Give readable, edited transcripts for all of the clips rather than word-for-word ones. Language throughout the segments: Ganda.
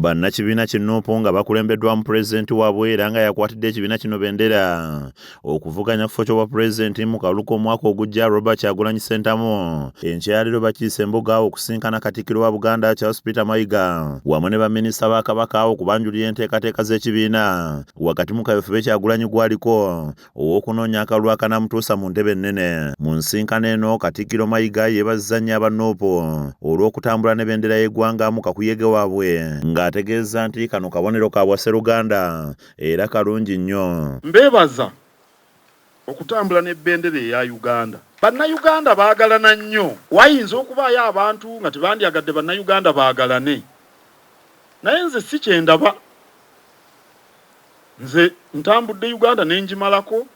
Bannakibiina ki Nup nga bakulembeddwamu pulezidenti waabwe era nga yakwatidde ekibiina kino bendera okuvuganya ku kifo ky'obwapulezidenti mu kalulu k'omwaka ogujja Robert Kyagulanyi Ssentamu enkya ya leero bakiise embuga okusinkana Katikkiro wa Buganda Charles Peter Mayiga wamu ne baminisita ba Kabaka okubanjulira enteekateeka z'ekibiina wakati mu kaweefube Kyagulanyi gw'aliko ow'okunoonya akalulu akanaamutuusa mu ntebe ennene. Mu nsinkano eno, Katikkiro Mayiga yeebazizza nnyo aba Nup olw'okutambula ne bendera y'eggwanga mu kakuyege waabwe ng'ategeezza nti kano kabonero ka bwasseruganda era kalungi nnyo. Mbeebaza okutambula ne bendera eya Uganda. Bannayuganda baagalana nnyo. Wayinza okubaayo abantu nga tebandyagadde Bannayuganda baagalane naye nze si kye ndaba. Nze ntambudde Uganda ne ngimalako,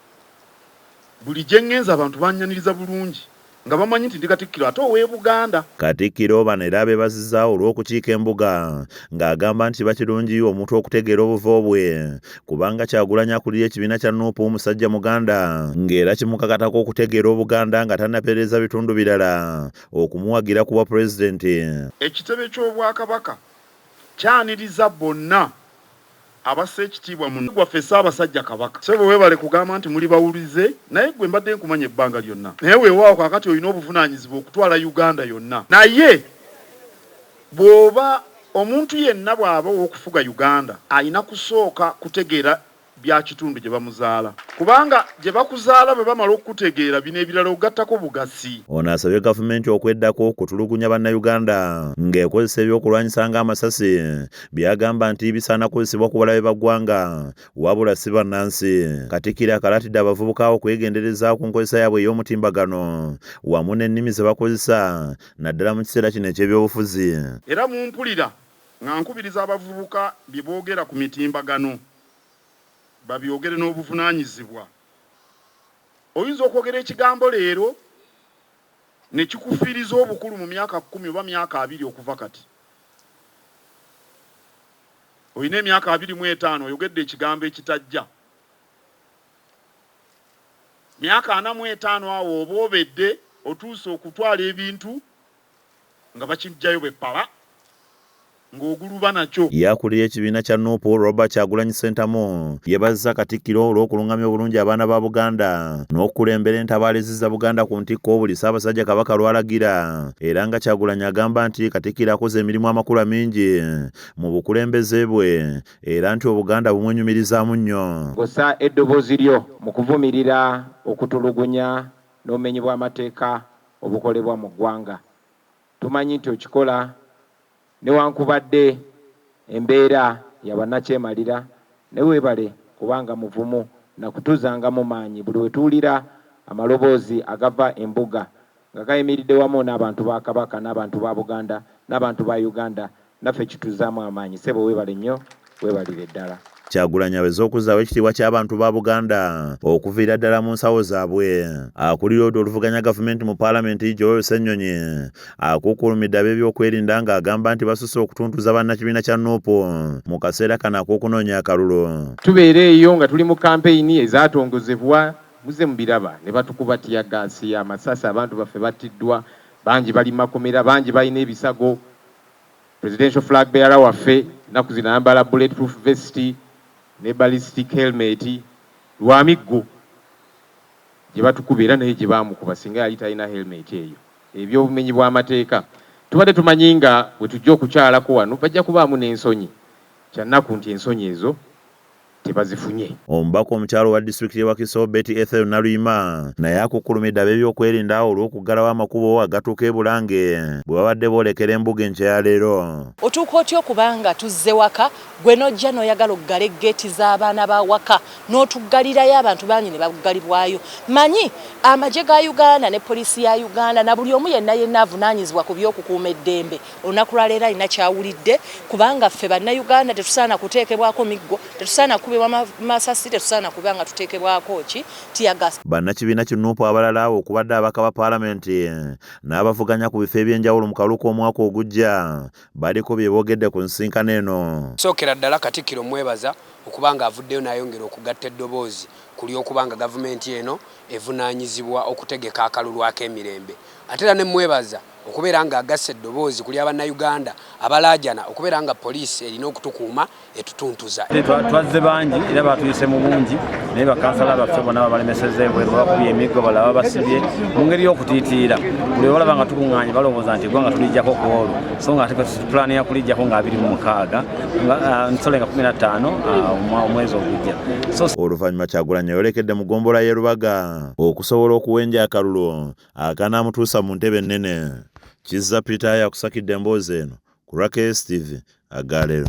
buli gye ŋŋenze abantu bannyaniriza bulungi nga bamanyi nti ndi Katikkiro ate ow'e Buganda. Katikkiro bano era abeebazizza olw'okukiika embuga ng'agamba nti kiba kirungi omuntu okutegeera obuvo bwe kubanga Kyagulanyi akulira ekibiina kya Nup musajja Muganda ng'era kimukakatako okutegeera Obuganda nga tannaperereza bitundu birala okumuwagira ku bwapulezidenti. Ekitebe ky'Obwakabaka kyaniriza bonna abassa ekitiibwa mu waffe Ssaabasajja Kabaka. Ssebo webale kugamba nti muli bawulize naye ggwe mbadde nkumanyi ebbanga lyonna naye weewaawo kaakati olina obuvunaanyizibwa okutwala Uganda yonna naye bw'oba omuntu yenna bw'aba ow'okufuga Uganda alina kusooka kutegeera bya kitundu gye bamuzaala kubanga gye bakuzaala bwe bamala okukutegeera bino ebirala ogattako bugasi. Ono asabye gavumenti okweddako kutulugunya bannayuganda ng'ekozesa ebyokulwanyisa ng'amasasi by'agamba nti bisaana kukozesebwa ku balabe ba ggwanga wabula si bannansi. Katikkiro akalaatidde abavubuka okwegendereza ku nkozesa yaabwe ey'omutimbagano wamu n'ennimi ze bakozesa naddala mu kiseera kino eky'ebyobufuzi. Era mumpulira nga nkubiriza abavubuka bye boogera ku mitimbagano babyogere n'obuvunaanyizibwa. Oyinza okwogera ekigambo leero ne kikufiiriza obukulu mu myaka kkumi oba myaka abiri okuva kati. Olina emyaka 25 oyogedde ekigambo ekitajja. Myaka 45 awo oba obedde otuuse okutwala ebintu nga bakiggyayo bwe ppala ng'oguluba nakyo. Ye akulira ekibiina kya Nup, Robert Kyagulanyi Ssentamu yebazizza Katikkiro olw'okulungamya obulungi abaana ba Buganda n'okukulembera entabaalo ezizza Buganda ku ntikko buli Ssaabasajja Kabaka lw'alagira era nga Kyagulanyi agamba nti Katikkiro akoze emirimu amakula mingi mu bukulembeze bwe era nti Obuganda bumwenyumirizaamu nnyo. Ng'ossa eddoboozi lyo mu kuvumirira okutulugunya n'obumenyi bw'amateeka obukolebwa mu ggwanga. Tumanyi nti okikola newankubadde embeera ya bwannakyemalira naye webale kubanga muvumu nakutuzangamu maanyi buli wetuwulira amaloboozi agava embuga nga gayimiridde wamu n'abantu ba Kabaka n'abantu ba Buganda n'abantu ba Uganda naffe kituzaamu amaanyi ssebo webale nnyo webalire ddala. Kyagulanyi aweze okuzzaawo ekitiibwa ky'abantu ba Buganda okuviira ddala mu nsawo zaabwe. Akulira oludda oluvuganya gavumenti mu palamenti Joel Ssenyonyi akukkulumidde ab'ebyokwerinda ng'agamba nti basusse okutuntuza bannakibiina kya Nup mu kaseera kano ak'okunoonya akalulu. Tubeera eyo nga tuli mu kampeyini ezaatongozebwa muzze mubiraba ne batukuba ttiyaggaasi, amasasi, abantu baffe battiddwa, bangi bali mu makomera, bangi balina ebisago. Presidential flag bearer waffe ennaku zino ayambala bullet proof vest ne ballistic helmet lwa miggo gye batukuba era naye gye baamukuba singa yali talina helmet eyo. Eby'obumenyi bw'amateeka tubadde tumanyi nga bwe tujja okukyalako wano bajja kubaamu n'ensonyi. Kya nnaku nti ensonyi ezo tebazifunye. Omubaka omukyala owa disitulikiti y'e Wakiso, Betty Ethel Naluyima naye akukkulumidde ab'ebyokwerinda olw'okuggalawo amakubo agatuuka e Bulange bwe babadde boolekera embuga enkya ya leero. Otuuka otya okuba nga tuzze waka gwe n'ojja n'oyagala oggale ggeeti z'abaana ba waka n'otuggalirayo abantu bangi ne baggalibwayo. Manyi amagye ga Uganda ne poliisi ya Uganda na buli omu yenna yenna avunaanyizibwa ku by'okukuuma eddembe Olunaku lwa leero alina ky'awulidde kubanga ffe Bannayuganda tetusaana kuteekebwako miggo, tetusaana kukubibwa masasi, tetusaana kuba nga tuteekebwako ki tear gas. Bannakibiina ki Nup abalala okubadde ababaka ba palamenti n'abavuganya ku bifo eby'enjawulo mu kalulu k'omwaka ogujja baliko bye boogedde ku nsisinkano eno. Okusookera ddala Katikkiro mmwebaza okuba nga avuddeyo n'ayongera okugatta eddoboozi ku ly'okuba nga gavumenti eno evunaanyizibwa okutegeka akalulu ak'emirembe ate era ne mmwebaza. Okubeera nga agasse eddoboozi ku lya Bannayuganda abalaajana okubeera nga poliisi erina okutukuuma etutuntuza. Twazze bangi era batuyise mu bungi, naye bakansala baffe bonna babalemesezza ebweru, babakubye emiggo, balala babasibye mu ngeri y'okutiitiira. Buli balaba nga tukuŋŋaanye balowooza nti eggwanga tulijjako ku olwo, so nga ate pulaani ya kulijjako nga 26, nsole nga 15 omwezi ogujja. Oluvannyuma Kyagulanyi ayolekedde mu ggombolola y'e Lubaga okusobola okuwenja akalulu akanaamutuusa mu ntebe ennene. Kizza Peter yakusakidde emboozi eno ku lwa KSTV agaleero.